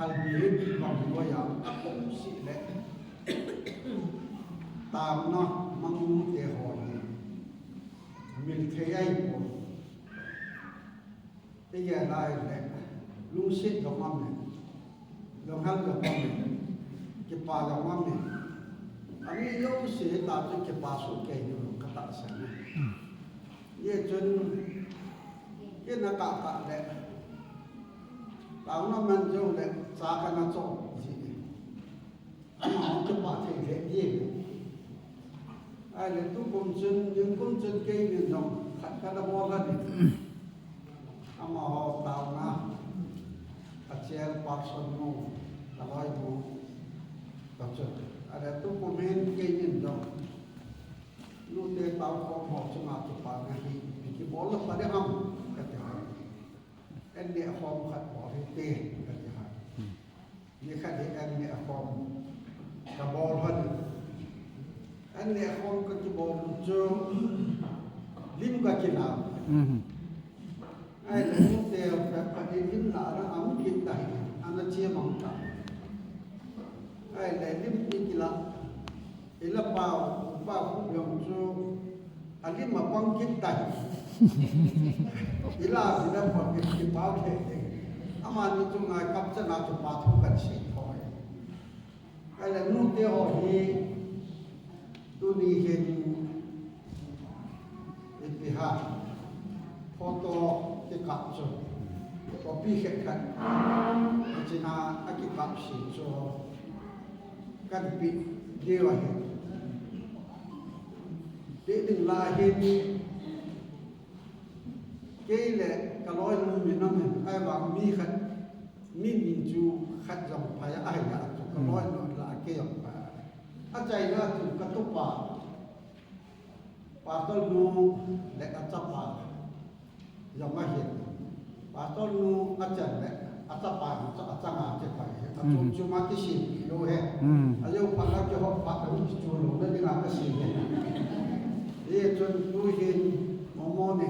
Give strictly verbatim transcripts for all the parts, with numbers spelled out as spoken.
Kalbi hi bang loi a, akom sih le. Taona mangmu te ho hi. Mil thei ahi poi. Igel lai le. Lungset jong aume. Lunghel jong aume. Kipa jong aume. Ami jouse ta chu kipa soh kei diu ka tahsan e. Hijeh chun, kei na kah kah le, taona man jou le, cha kana choh ji. Ama hung kipa thei le ji. Ahile tukum chun, nikum chun kei min jong khat kana bol lhon in. Amaho taona, ka chairperson nu, ka loinu, ka chun. Ahile tukum hin kei min jong. Nute tao khom ho chunga kipana hi, ipi kibol lou pha ding ham, kati ha. An neh khom khat bol hite, kati ha. Nikhat hi an neh khom kabol lhon. An neh khom kakibol chu lim kakilah. Mhm. Ahile nute phabep khat in lim lah a ana um kit ta hi, ana che mang ta. Ahile lim ikilah. Ila pau, pau khu jong chu, alim apang kit ta hi. Ila, ila pang kit, kipau kit. Amani chu ngai kap chana chu pa thu kan sei thoi. Ahile nute ho hi, tuni hin, ipi ham, photo kikap chu, copy khat khat, achina akikap si chu, kan pe diu ahi. Pe ding lah hin, kei le ka loinu min aume, ahivang mi khat, mi min chu khat jong pha a, ahi a chu ka loinu lah kei jong pha. Achaina chu ka tupa. Pastor nu le achapa jong ahin. Pastor nu achan le achapa jong chu achanga che pai. Achom chom a kisem lou he. Ajou phat a kihou phat a kichu louna dinga kasem e. Hichun tu hin momo ni.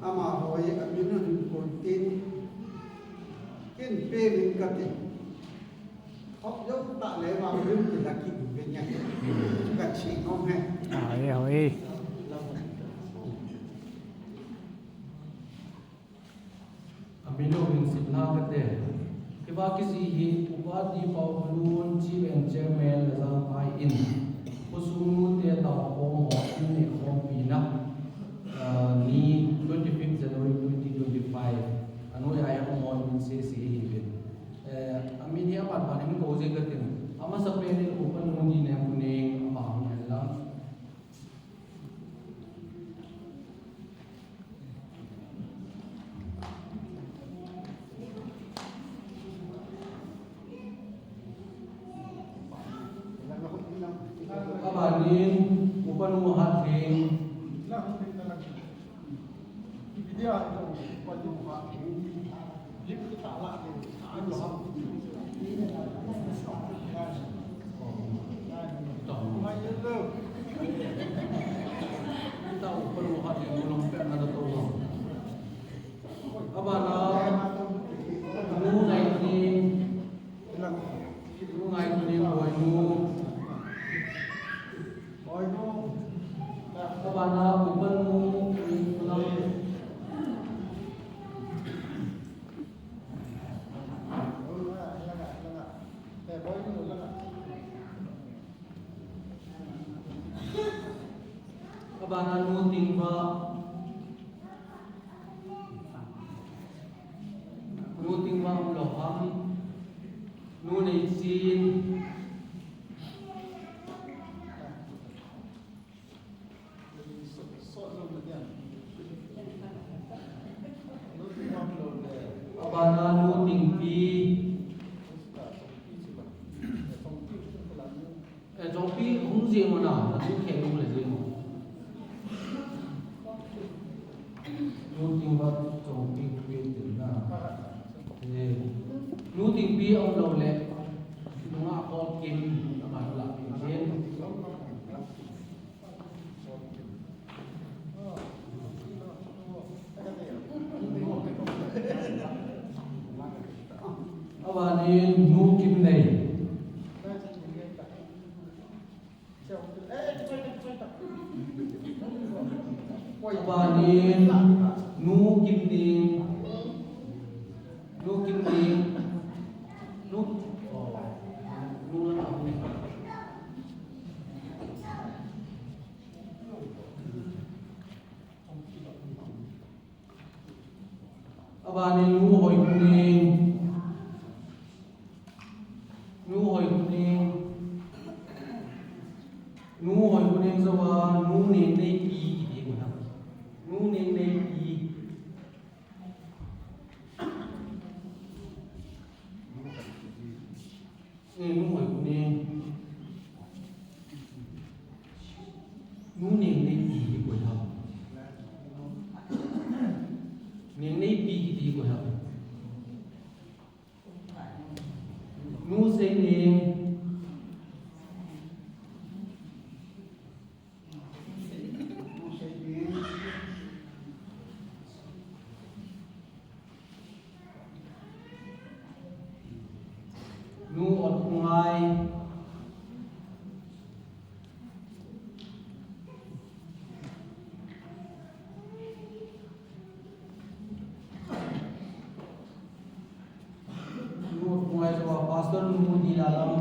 Amaho hi amin u hin kon tin. Ken pe min kati. Hop jong ta le vang lim ti la ki bu ve nia. Ka chi nom he. Hoi, hoi. Amin u hin sepna kate. Hiva kijih hi Upa T. Paolun, Chief and Chairman, Lajang Phai in. Khosung nute tao khom ho in neh khompi na. Ah, ni twenty-fifth January twenty twenty-five. Anoi a hi amaho in sese hi uvin. Eh, amin hi aban ban in kou jing katin. Amasapen in Upa Nu Dinem Kuneng, ama hung hen lang. Abanin, Upa Nu Hattheng. Abana, Nu Ngaitning. Nu Ngaitning, Boinu. Abana, Upa Nu, Upa Nu. Abana, Nu Tingva. Nu Tingva umlou ham. Nu Neichin. Abana, Nu Tingpi. Eh, Chongpi hung jeng u na, na thu khen hung le jeng u. Nu Tingva Chongpi khui tin na. Eh, Nu Tingpi aum lou le, nunga call kin, na ma la kin. Abanin Nu Kimnei. Abanin Nu Kimnei. Nu Kimnei. Nu. Nu la. Abanin Nu Hoikhoneng. Nu Hoikhoneng. Nu Hoikhoneng jouva Nu Nengneipi kiti koi ham. Nu Nengneipi. Eh, Nu Hoikhoneng. Nu Nengneipi koi ham. Nengneipi kiti koi ham. Nu Seineng. Nu Otkhongai. Nu Otkhongai jouva Pastor Nu Dilalam.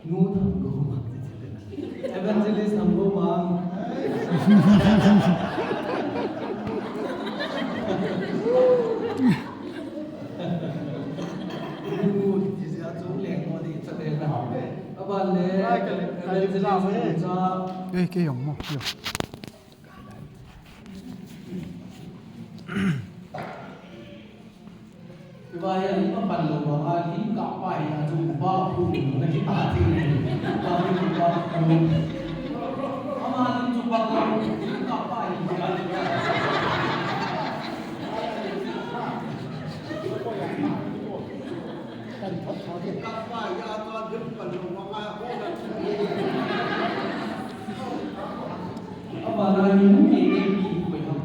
Nu Thangomang. Evangelist Thangomang. Nu, ti sia chung leng mo di cha de na. Aban le, Evangelist Thangcha. Eh, kei jong mo, jong. Tua hi a lim a pan lou vang a, lim kah pa hi a chu pa khu na ki ta thing ne. Pa khu, pa khu. Ama lim chu pa khu, lim kah pa hi a chu. Lim kah pa hi a chu a lim pan lou vang a, khu na chu. Ama na lim ni ni ki khu ham.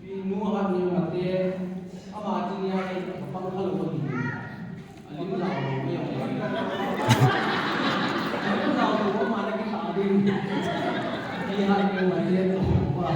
Pi Nu Hatneo Mate, ama chini a, eh, pang kha lou a ni. A lim lau lou mai a. A lim lau lou a ma na ki ta ding. Pi Hatneo Mate, pa.